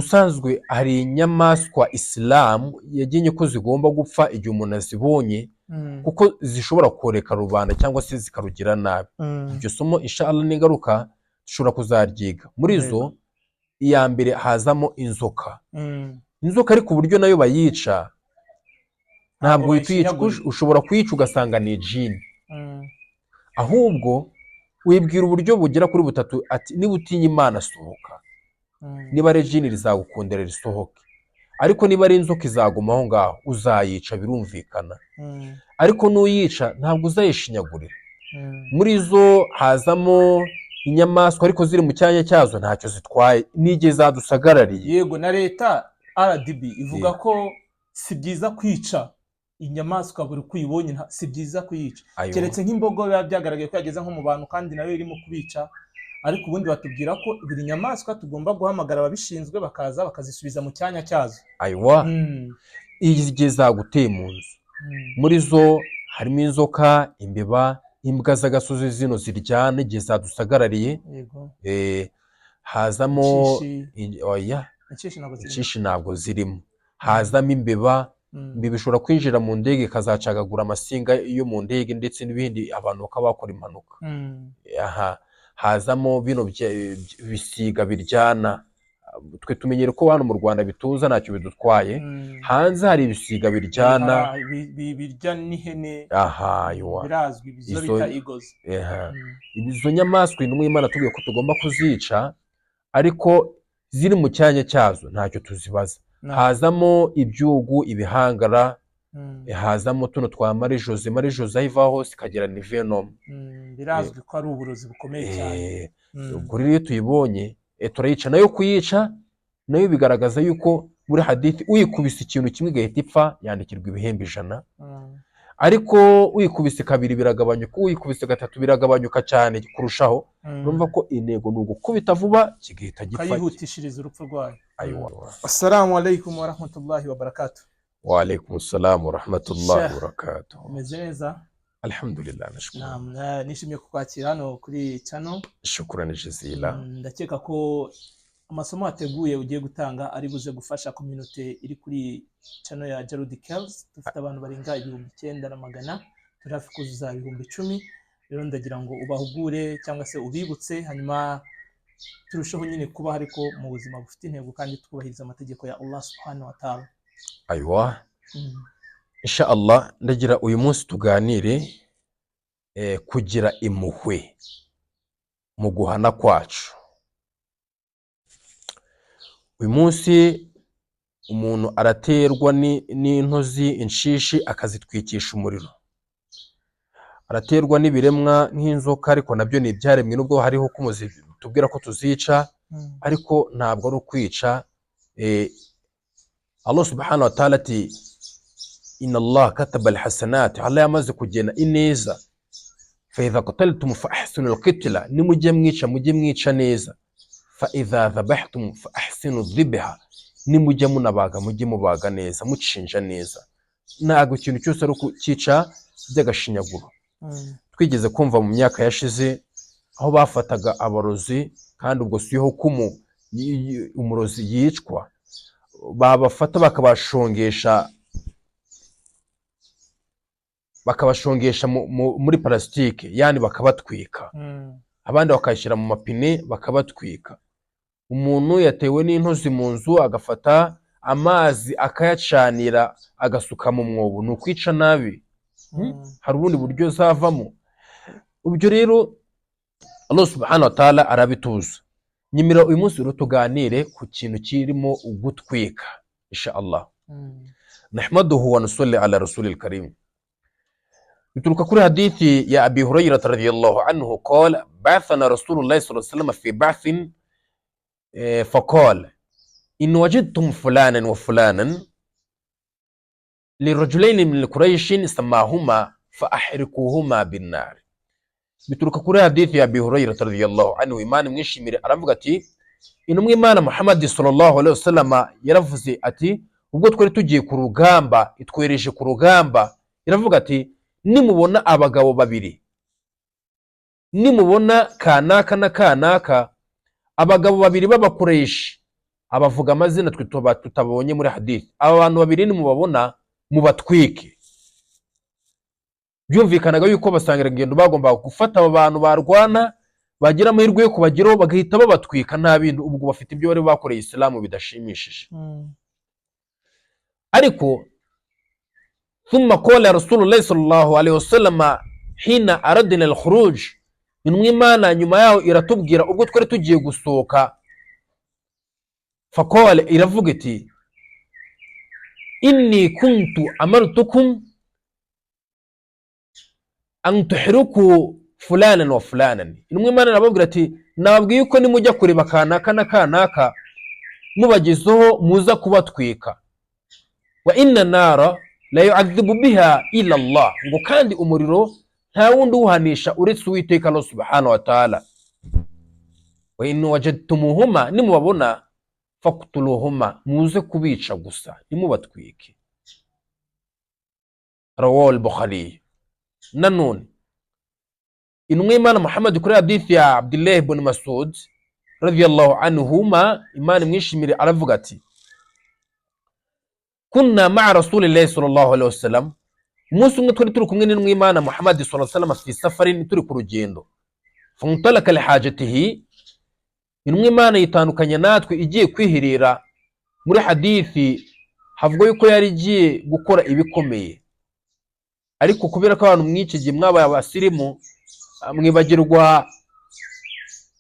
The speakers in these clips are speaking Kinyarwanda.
Ubusanzwe hari inyamaswa Isilamu yagennye ko zigomba gupfa igihe umuntu azibonye, kuko zishobora koreka rubanda cyangwa se zikarugira nabi. Iryo somo, inshallah, n'ingaruka dushobora kuzaryiga. Muri zo, iya mbere hazamo inzoka. Inzoka ariko uburyo nayo bayica, ntabwo uhita uyica. Bayishinyagurira. Ushobora kuyica ugasanga ni jini. Ahubwo wibwira uburyo bugera kuri butatu, ati: "Niba utinya Imana, sohoka." Niba ari jini, rizagukundira risohoke, ariko niba ari inzoka, izaguma aho ngaho. Uzayica, birumvikana, ariko nuyica ntabwo uzayishinyagurira. Muri zo hazamo inyamaswa, ariko ziri mu cyanya cyazo ntacyo zitwaye n'igihe zadusagarariye. Yego, na leta RDB ivuga ko si byiza kwica inyamaswa buri uko uyibonye, si byiza kuyica, Ayo. keretse nk'imbogo biba byagaragaye ko yageze nko mu bantu kandi nayo irimo kubica. Ariko ubundi batubwira ko buri nyamaswa tugomba guhamagara ababishinzwe, bakaza bakazisubiza mu cyanya cyazo. Ayiwa. Igihe zaguteye mu nzu, muri zo harimo inzoka, imbeba, imbwa z'agasozi zino ziryana igihe zadusagarariye. Hazamo Inshishi. Oya. Inshishi ntabwo zirimo. Inshishi ntabwo zirimo. Hazamo imbeba. Imbeba ishobora kwinjira mu ndege, ikazacagagura amasinga yo mu ndege ndetse n'ibindi, abantu bakaba bakora impanuka. Aha hazamo bino bisiga biryana. Twe tumenyere ko hano mu Rwanda bituza, ntacyo bidutwaye. Hanze hari ibisiga biryana. Birya n'ihene. Aha, yuwa. Birazwi, izo bita eagles. Aha. Izo nyamaswa, intumwa y'Imana tubwiye ko tugomba kuzica, ariko ziri mu cyanya cyazo ntacyo tuzibaza. Hazamo ibyugu, ibihangara. Hazamo tuno twa marie-josée. Marie-josée aho iva hose ikagira ni venom. Birazwi ko ari uburozi bukomeye cyane. Ubwo rero iyo tuyibonye, turayica. Nayo kuyica nayo bigaragaza yuko muri hadithi uyikubise ikintu kimwe igahita ipfa yandikirwa ibihembo 100. Ariko uyikubise kabiri biragabanyuka, uyikubise gatatu biragabanyuka cyane kurushaho. Urumva ko intego ni ugukubita vuba kigahita gipfa. Ukayihutishiriza urupfu rwayo. Ayiwa. Assalamu alaikum warahmatullahi wabarakatuh. Wa alaikum salam wa rahmatullahi Sheikh. wa barakatuh. Umeze neza? Alhamdulillah, nashukuru. Naam, nishimiye kukwakira hano kuri channel. Shukran jazila. Ndakeka ko amasomo wateguye ugiye gutanga ari buze gufasha community iri kuri channel ya Jarudi Kells. Dufite abantu barenga 9100, turi hafi kuzuza 10,000. Rero ndagira ngo ubahugure cyangwa se ubibutse, hanyuma turusheho nyine kubaho ariko mu buzima bufite intego kandi twubahiriza amategeko ya Allah subhanahu wa ta'ala. Ayiwa. Insha Allah, ndagira uyu munsi tuganire kugira impuhwe mu guhana kwacu. Uyu munsi umuntu araterwa n'intozi, inshishi, akazitwikisha umuriro. Araterwa n'ibiremwa nk'inzoka, ariko nabyo ni ibyaremwe, nubwo hariho ko tubwira ko tuzica, ariko ntabwo ari ukwica. Allah subhanahu wa ta'ala ati: "Inna Allah kataba alhasanat", Allah yamaze kugena ineza. "Fa idha qataltum fa ahsinu alqitla", nimujye mwica, mujye mwica neza. "Fa idha dhabahtum fa ahsinu dhibha", nimujya munabaga, mujye mubaga neza, mucinja neza. Ntabwo ikintu cyose ari ukucyica by'agashinyaguro. Twigeze kumva mu myaka yashize aho bafataga abarozi, kandi ubwo si hukumu umurozi yicwa, babafata bakabashongesha muri parasitike, yani bakabatwika, abandi bakayishyira mu mapine bakabatwika. Umuntu yatewe n'intozi mu nzu, agafata amazi akayacanira, agasuka mu mwobo, ni ukwica nabi. Hari ubundi buryo zavamo. Ibyo rero Allah subhanahu wa ta'ala arabituza. Nyimira uyu munsi rero tuganire ku kintu kirimo ugutwika, insha Allah. Nahmaduhu wa nusalli ala rasulil karim. Bituruka kuri hadithi ya Abi Hurairah radiyallahu anhu, qala: "Ba'athana Rasulullah sallallahu alaihi wasallam fi ba'thin, faqala: in wajadtum fulanan wa fulanan lirajulaini min quraishin samahuma fa ahrikuhuma binnar." Bituruka kuri hadithi ya Abi Hurairah radiyallahu anhu, Imana imwishimire, aravuga ati: "Intumwa Imana Muhammad sallallahu alaihi wasallam yaravuze ati: ubwo twari tugiye ku rugamba, itwereje ku rugamba, iravuga ati: nimubona abagabo babiri, nimubona kanaka na kanaka, abagabo babiri b'abakoresha Abavuga amazina twe tuba tutabonye muri hadith. Aba bantu babiri nimubabona mubatwike. Byumvikanaga yuko abasangirangendo bagombaga gufata aba bantu barwana, bagira amahirwe yo kubageraho bagahita babatwika, nta bindi. Ubwo bafite ibyo bari bakoreye Isilamu bidashimishije. Ariko ثم قال رسول الله صلى الله عليه وسلم حين أردنا الخروج, intumwa Imana nyuma yaho iratubwira ubwo twari tugiye gusohoka, فقال, iravuga iti: إني كنت أمرتكم أن تحرقوا فلانا وفلانا. Intumwa Imana irababwira ati: nababwiye ko nimujya kureba kanaka na kanaka, mubagezeho muza kubatwika. وإن النار لا يعذب بها إلا الله, ngo kandi umuriro nta wundi uwuhanisha uretse Uwiteka Allah سبحانه وتعالى. وإن وجدتموهما, nimubabona, فاقتلوهما, muze kubica gusa, ntimubatwike. رواه البخاري. Nanone intumwa y'Imana Muhammad kuri hadithi ya Abdullah ibn Masud رضي الله عنهما, Imana imwishimire, aravuga ati: كنا مع رسول الله صلى الله عليه وسلم, umunsi umwe twari turi kumwe n'intumwa y'Imana Muhammad صلى الله عليه وسلم, في سفر, turi ku rugendo. فانطلق لحاجته, intumwa Imana yitandukanya natwe igiye kwiherera. Muri hadithi havuga yuko yari igiye gukora ibikomeye, ariko kubera ko abantu mw'iki gihe mwabaye abasirimu, mwibagirwa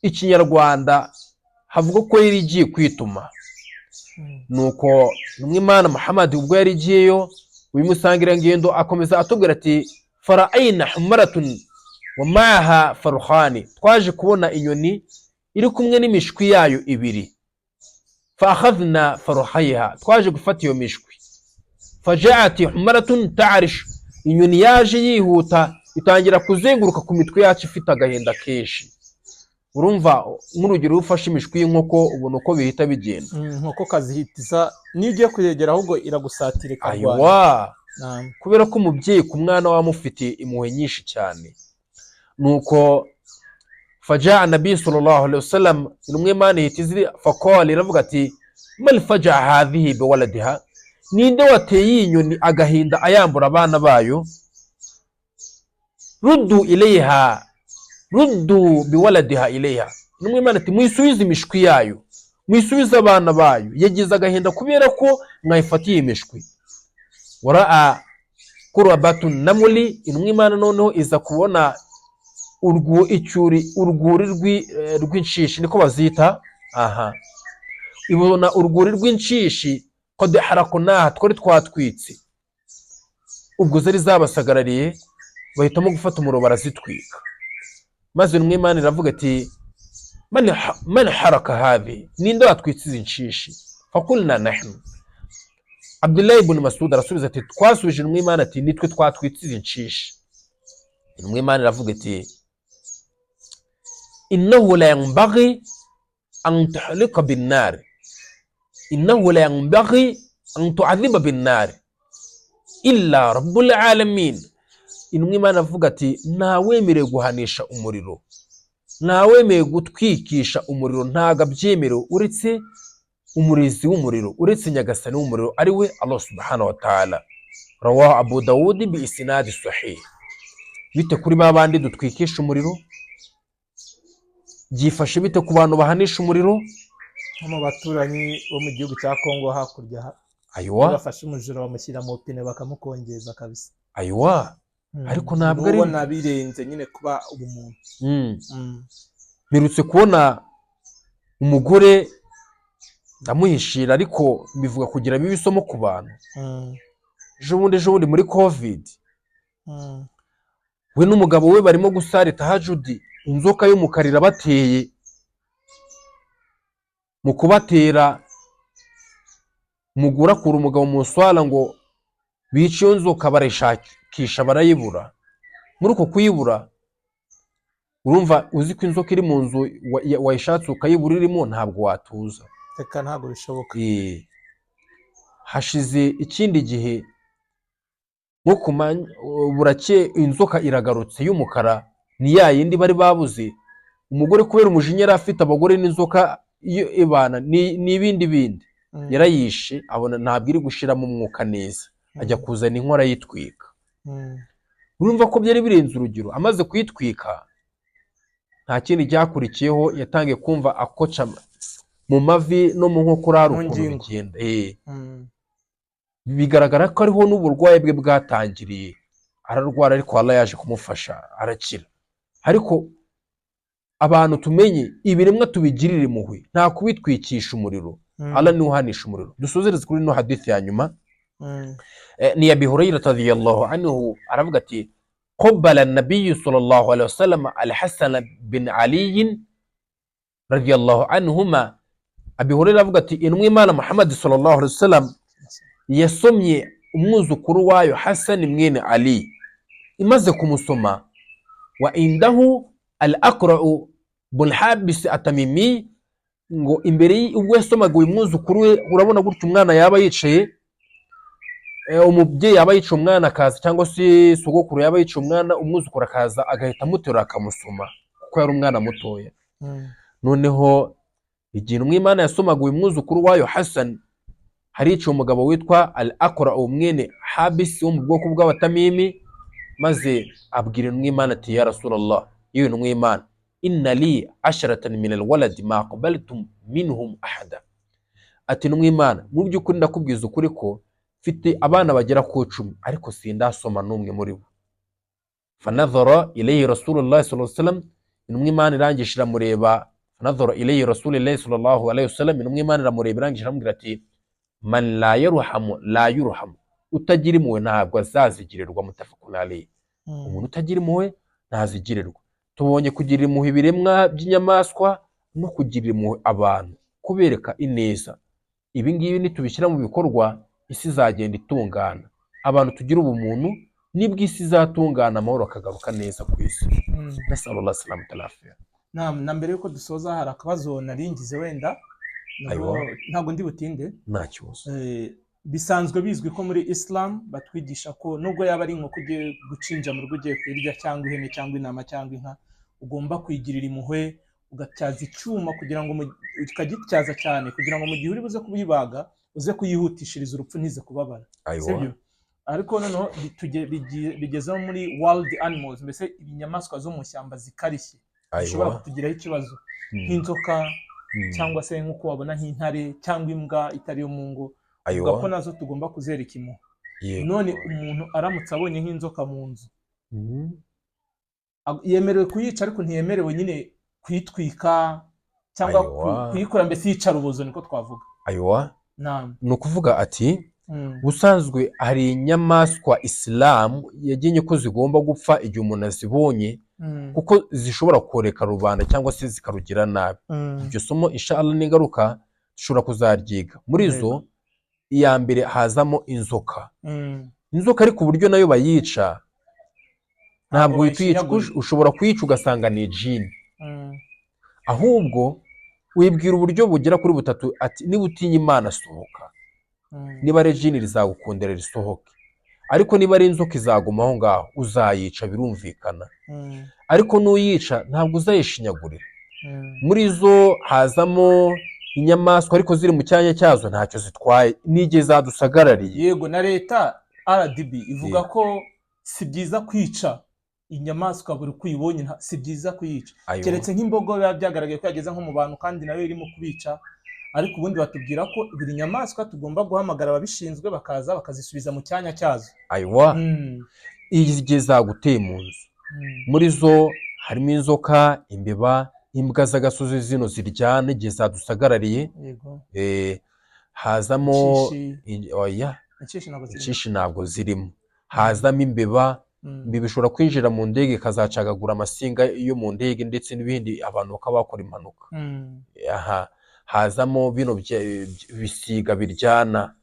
Ikinyarwanda, havuga ko yari igiye kwituma. Nuko intumwa Imana Muhammad ubwo yari igiyeyo, uyu musangirangendo akomeza atubwira ati: فرأينا حمرة ومعها فرخان, twaje kubona inyoni iri kumwe n'imishwi yayo ibiri. فأخذنا فرخيها, twaje gufata iyo mishwi. فجاءت حمرة تعرش, inyoni yaje yihuta itangira kuzenguruka ku mitwe yacu ifite agahinda kenshi. Urumva nk'urugero, iyo ufashe imishwi y'inkoko ubona uko bihita bigenda. Inkoko kazihitiza, niyo ugiye kuyegera ahubwo iragusatira ikarwana. Ayiwa. Naam. Kubera ko umubyeyi ku mwana we amufitiye impuhwe nyinshi cyane. Nuko فجاء النبي صلى الله عليه وسلم, intumwa Imana ihita izi, فقال, iravuga ati: من فجع هذه بولدها, ninde wateye iyi nyoni agahinda ayambura abana bayo? ردوا إليها، ردوا بولدها إليها. Intumwa Imana ati: muyisubize imishwi yayo, muyisubize abana bayo, yagize agahinda kubera ko mwayifatiye imishwi. ورأى قربة النمل, intumwa Imana noneho iza kubona icyuri, urwuri rw'inshishi, niko bazita aha, ibona urwuri rw'inshishi. قد أحرقناها, twari twatwitse, ubwo zari zabasagarariye bahitamo gufata umuriro barazitwika. Maze intumwa Imana iravuga ati: من أحرق هذه, ninde watwitse izi nshishi? فقلنا نحن. Abdullahi ibn Masud arasubiza ati: twasubije intumwa Imana ati: nitwe twatwitse izi nshishi. Intumwa Imana iravuga iti: إنه لا ينبغي أن تحرق بالنار، إنه لا ينبغي أن تعذب بالنار إلا رب العالمين. Intumwa Imana avuga ati: ntawemerewe guhanisha umuriro, ntawemerewe gutwikisha umuriro, ntago abyemerewe uretse umurezi w'umuriro, uretse nyagasani w'umuriro, ari we Allah سبحانه وتعالى. رواه أبو داود بإسناد صحيح. Bite kuri ba bandi dutwikisha umuriro? Byifashe bite ku bantu bahanisha umuriro? Nko mu baturanyi bo mu gihugu cya Kongo hakurya Ayiwa. bafashe umujura bamushyira mu pine bakamukongeza kabisa. Ayiwa. Ariko ntabwo ari- Ubona birenze nyine kuba ubumuntu. Mperutse kubona umugore, ndamuhishira ariko bivuga kugira bibe isomo ku bantu. Ejo bundi muri COVID, we n'umugabo we barimo gusara tahajudi, inzoka y'umukara irabateye. Mu kubatera, umugore akura umugabo mu swala ngo bice iyo nzoka, barayishakisha barayibura. Muri uko kuyibura, urumva uzi ko inzoka iri mu nzu, wayishatse ukayibura irimo, ntabwo watuza. Reka, ntabwo bishoboka. Hashize ikindi gihe, nko ku burake, inzoka iragarutse y'umukara, ni ya yindi bari babuze. Umugore kubera umujinya yari afite abagore n'inzoka. Iyo ibana ni ibindi bindi. Yarayishe, abona ntabwo iri gushiramo umwuka neza, ajya kuzana inkwi arayitwika. Urumva ko byari birenze urugero. Amaze kuyitwika, nta kindi cyakurikiyeho, yatangiye kumva akoca mu mavi no mu nkokora, hari Mu ukuntu ngingo. bigenda. Bigaragara ko ariho n'uburwayi bwe bwatangiriye, ararwara, ariko Allah yaje kumufasha arakira. Ariko abantu tumenye ibiremwa tubigirire impuhwe, nta kubitwikisha umuriro. Allah niwe uhanisha umuriro. Dusozereze kuri ino hadithi ya nyuma. Ni Abi Hurayra radiyallahu anhu, aravuga ati: قبل النبي صلى الله عليه وسلم الحسن بن علي رضي الله عنهما. Abi Hurayra aravuga ati: intumwa Imana Muhammad صلى الله عليه وسلم yasomye umwuzukuru wayo Hasani mwene Ali. Imaze kumusoma, وعنده الأقرع بن حابس التميمي, ngo imbere ubwo yasomaga uyu mwuzukuru we, urabona gutya umwana yaba yicaye, umubyeyi yaba yicaye umwana akaza, cyangwa se sogokuru yaba yicaye umwana, umwuzukuru akaza agahita amuterura akamusoma kuko yari umwana mutoya. Noneho igihe intumwa Imana yasomaga uyu mwuzukuru wayo Hasani, haricaye umugabo witwa Al Akora mwene Habisi wo mu bwoko bw'Abatamimi, maze abwira intumwa Imana ati: يا رسول الله, yewe intumwa Imana, إن لي عشرة من الولد ما قبلت منهم أحدا. Ati: intumwa Imana, mu by'ukuri ndakubwiza ukuri ko mfite abana bagera ku 10, ariko sindasoma n'umwe muri bo. فنظر إليه رسول الله صلى الله عليه وسلم, intumwa Imana irangije iramureba. فنظر إليه رسول الله صلى الله عليه وسلم, intumwa Imana iramureba, irangije iramubwira ati: من لا يرحم لا يرحم, utagira impuhwe ntabwo azazigirirwa. متفق عليه. Umuntu utagira impuhwe ntazigirirwa. Tubonye kugirira impuhwe ibiremwa by'inyamaswa no kugirira impuhwe abantu, kubereka ineza. Ibi ngibi nitubishyira mu bikorwa, isi izagenda itungana. Abantu tugira ubumuntu, nibwo isi izatungana, amahoro akagaruka neza ku isi. نسأل الله السلامة والعافية. Na mbere yuko dusoza, hari akabazo naringize wenda nabwo. Aywa. Ntabwo ndi butinde. Nta kibazo. Bisanzwe bizwi ko muri Islam batwigisha ko nubwo yaba ari inkoko ugiye gucinja mu rugo, ugiye kuyirya, cyangwa ihene cyangwa intama cyangwa inka, ugomba kuyigirira impuhwe, ugatyaza icyuma kugira ngo ukagityaza cyane kugira ngo mu gihe uri buze kuyibaga uze kuyihutishiriza urupfu, ntize kubabara. Aywa. Sibyo? Ariko noneho bigezeho muri wild animals, mbese inyamaswa zo mu ishyamba zikarishye zishobora kutugiraho ikibazo, nk'inzoka, cyangwa se nk'uko wabona nk'intare cyangwa imbwa itari iyo mu ngo, uvuga ko nazo tugomba kuzereka impuhwe. None umuntu aramutse abonye nk'inzoka mu nzu, yemerewe kuyica, ariko ntiyemerewe nyine kuyitwika cyangwa kuyikora mbese iyicarubozo, niko twavuga. Aywa. Naam. Ni ukuvuga ati ubusanzwe hari inyamaswa Isilamu yagennye ko zigomba gupfa igihe umuntu azibonye, kuko zishobora koreka rubanda cyangwa se zikarugira nabi. Iryo somo إن شاء الله n'ingaruka dushobora kuzaryiga. Muri zo, iya mbere hazamo inzoka. Inzoka ariko uburyo nayo bayica, ntabwo uhita uyica. Bayishinyagurira. Ushobora kuyica ugasanga ni jini. Ahubwo wibwira uburyo bugera kuri butatu, ati: niba utinya Imana, sohoka. Niba ari jini, rizagukundira risohoke, ariko niba ari inzoka izaguma aho ngaho, uzayica, birumvikana. Ariko nuyica ntabwo uzayishinyagurira. Muri zo hazamo inyamaswa, ariko ziri mu cyanya cyazo ntacyo zitwaye n'igihe zadusagarariye. Yego, na leta RDB ivuga ko si byiza kwica inyamaswa buri uko uyibonye, si byiza kuyica, keretse nk'imbogo biba byagaragaye ko yageze nko mu bantu kandi nayo irimo kubica. Ariko ubundi batubwira ko buri nyamaswa tugomba guhamagara ababishinzwe bakaza bakazisubiza mu cyanya cyazo. Aywa. Igihe zaguteye mu nzu, muri zo harimo inzoka, imbeba, imbwa z'agasozi zino ziryana igihe zadusagarariye. Hazamo Inshishi. Oya. Inshishi ntabwo zirimo. Inshishi ntabwo zirimo. Hazamo imbeba. Imbeba ishobora kwinjira mu ndege ikazacagagura amasinga yo mu ndege ndetse n'ibindi, abantu bakaba bakora impanuka. Aha hazamo bino bisiga biryana.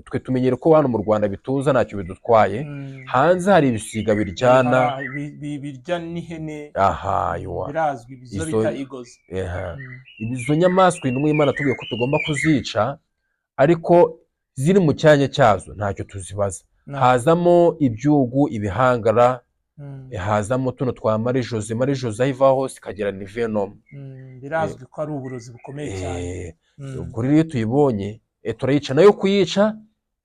Twe tumenyere ko hano mu Rwanda bituza ntacyo bidutwaye. Hanze hari ibisiga biryana. Birya n'ihene. Aha, aywa. Birazwi izo bita eagles. Aha. Izo nyamaswa intumwa y'Imana tubwiye ko tugomba kuzica, ariko ziri mu cyanya cyazo ntacyo tuzibaza. Hazamo ibyugu, ibihangara. Hazamo tuno twa Marie Josée. Marie Josée aho iva hose ikagira ni venom. Birazwi ko ari uburozi bukomeye cyane. Ubwo rero iyo tuyibonye, turayica. Nayo kuyica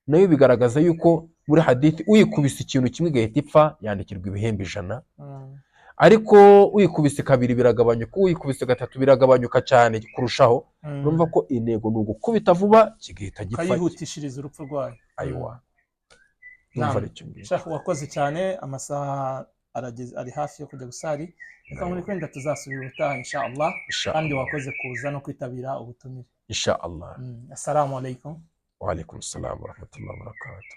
nayo bigaragaza yuko muri hadithi uyikubise ikintu kimwe igahita ipfa yandikirwa ibihembo 100. Ariko uyikubise kabiri biragabanyuka, uyikubise gatatu biragabanyuka cyane kurushaho. Urumva ko intego ni ugukubita vuba kigahita gipfa. Ukayihutishiriza urupfu rwayo. Ayiwa, numva Naam. ari icyo ngicyo. Sheikh, wakoze cyane. Amasaha arageze, ari hafi yo kujya gusari. Reka muri kwenda tuzasubira ubutaha, insha Allah. Insha Kandi Allah. wakoze kuza no kwitabira ubutumire. Insha Allah. Assalamu alaikum. Wa alaikum salam wa rahmatullahi wa barakatuh.